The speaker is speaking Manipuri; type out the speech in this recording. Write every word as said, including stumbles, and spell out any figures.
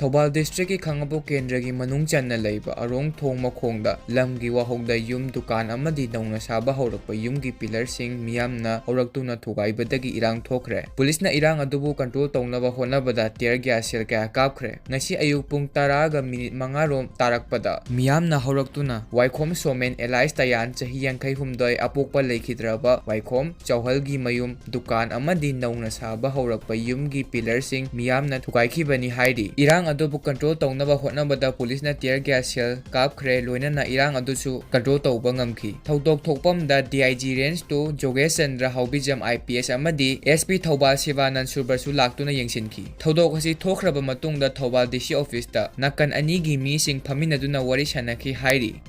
ꯊꯧꯕꯥꯜ ꯗꯤꯁꯇ꯭ꯔꯤꯛꯀꯤ ꯈꯥꯉꯕꯣꯛ ꯀꯦꯟꯗ꯭ꯔꯒꯤ ꯃꯅꯨꯡ ꯆꯟꯅ ꯂꯩꯕ ꯑꯔꯣꯡ ꯊꯣꯡ ꯃꯈꯣꯡꯗ ꯂꯝꯒꯤ ꯋꯥꯍꯧꯗ ꯌꯨꯝ, ꯗꯨꯀꯥꯟ ꯑꯃꯗꯤ ꯅꯧꯅ ꯁꯥꯕ ꯍꯧꯔꯛꯄ ꯌꯨꯝꯒꯤ ꯄꯤꯂꯔꯁꯤꯡ ꯃꯤꯌꯥꯝꯅ ꯍꯧꯔꯛꯇꯨꯅ ꯊꯨꯒꯥꯏꯕꯗꯒꯤ ꯏꯔꯥꯡ ꯊꯣꯛꯈ꯭ꯔꯦ꯫ ꯄꯨꯂꯤꯁꯅ ꯏꯔꯥꯡ ꯑꯗꯨꯕꯨ ꯀꯟꯇ꯭ꯔꯣꯜ ꯇꯧꯅꯕ ꯍꯣꯠꯅꯕꯗ ꯇꯤꯌꯔ ꯒ꯭ꯌꯥꯁ ꯁꯦꯜ ꯀꯌꯥ ꯀꯥꯞꯈ꯭ꯔꯦ꯫ ꯉꯁꯤ ꯑꯌꯨꯛ ꯄꯨꯡ ꯇꯔꯥꯒ ꯃꯤꯅꯤꯠ ꯃꯉꯥ ꯔꯣꯝ ꯇꯥꯔꯛꯄꯗ ꯃꯤꯌꯥꯝꯅ ꯍꯧꯔꯛꯇꯨꯅ ꯋꯥꯏꯈꯣꯝ ꯁꯣꯃꯦꯟ ꯑꯦꯂꯥꯏꯁ ꯇꯌꯥꯟ, ꯆꯍꯤ ꯌꯥꯡꯈꯩ ꯍꯨꯝꯗꯣꯏ, ꯑꯄꯣꯛꯄ ꯂꯩꯈꯤꯗ꯭ꯔꯕ ꯋꯥꯏꯈꯣꯝ ꯆꯧꯍꯜꯒꯤ ꯃꯌꯨꯝ, ꯗꯨꯀꯥꯟ ꯑꯃꯗꯤ ꯅꯧꯅ ꯁꯥꯕ ꯍꯧꯔꯛꯄ ꯌꯨꯝꯒꯤ ꯄꯤꯂꯔꯁꯤꯡ ꯃꯤꯌꯥꯝꯅ ꯊꯨꯒꯥꯏꯈꯤꯕꯅꯤ ꯍꯥꯏꯔꯤ꯫ ꯏꯔꯥꯡ ꯑꯗꯨꯕꯨ ꯀꯟꯇ꯭ꯔꯣꯜ ꯇꯧꯅꯕ ꯍꯣꯠꯅꯕꯗ ꯄꯨꯂꯤꯁꯅ ꯇꯤꯌꯔ ꯒ꯭ꯌꯥꯁ ꯁꯦꯜ ꯀꯥꯞꯈ꯭ꯔꯦ, ꯂꯣꯏꯅꯅ ꯏꯔꯥꯡ ꯑꯗꯨꯁꯨ ꯀꯟꯇ꯭ꯔꯣꯜ ꯇꯧꯕ ꯉꯝꯈꯤ꯫ ꯊꯧꯗꯣꯛ ꯊꯣꯛꯐꯝꯗ D I G range two ꯖꯣꯒꯦꯁ ꯆꯟꯗ꯭ꯔ ꯍꯥꯎꯕꯤꯖꯝ ꯑꯥꯏ ꯄꯤ ꯑꯦꯁ ꯑꯃꯗꯤ ꯑꯦꯁ ꯄꯤ ꯊꯧꯕꯥꯜ ꯁꯤꯕꯥꯅꯟ ꯁꯨꯔꯕꯁꯨ ꯂꯥꯛꯇꯨꯅ ꯌꯦꯡꯁꯤꯟꯈꯤ꯫ ꯊꯧꯗꯣꯛ ꯑꯁꯤ ꯊꯣꯛꯈ꯭ꯔꯕ ꯃꯇꯨꯡꯗ ꯊꯧꯕꯥꯜ ꯗꯤ ꯁꯤ ꯑꯣꯐꯤꯁꯇ ꯅꯥꯀꯟ ꯑꯅꯤꯒꯤ ꯃꯤꯁꯤꯡ ꯐꯝꯃꯤꯟꯅꯗꯨꯅ ꯋꯥꯔꯤ ꯁꯥꯟꯅꯈꯤ ꯍꯥꯏꯔꯤ꯫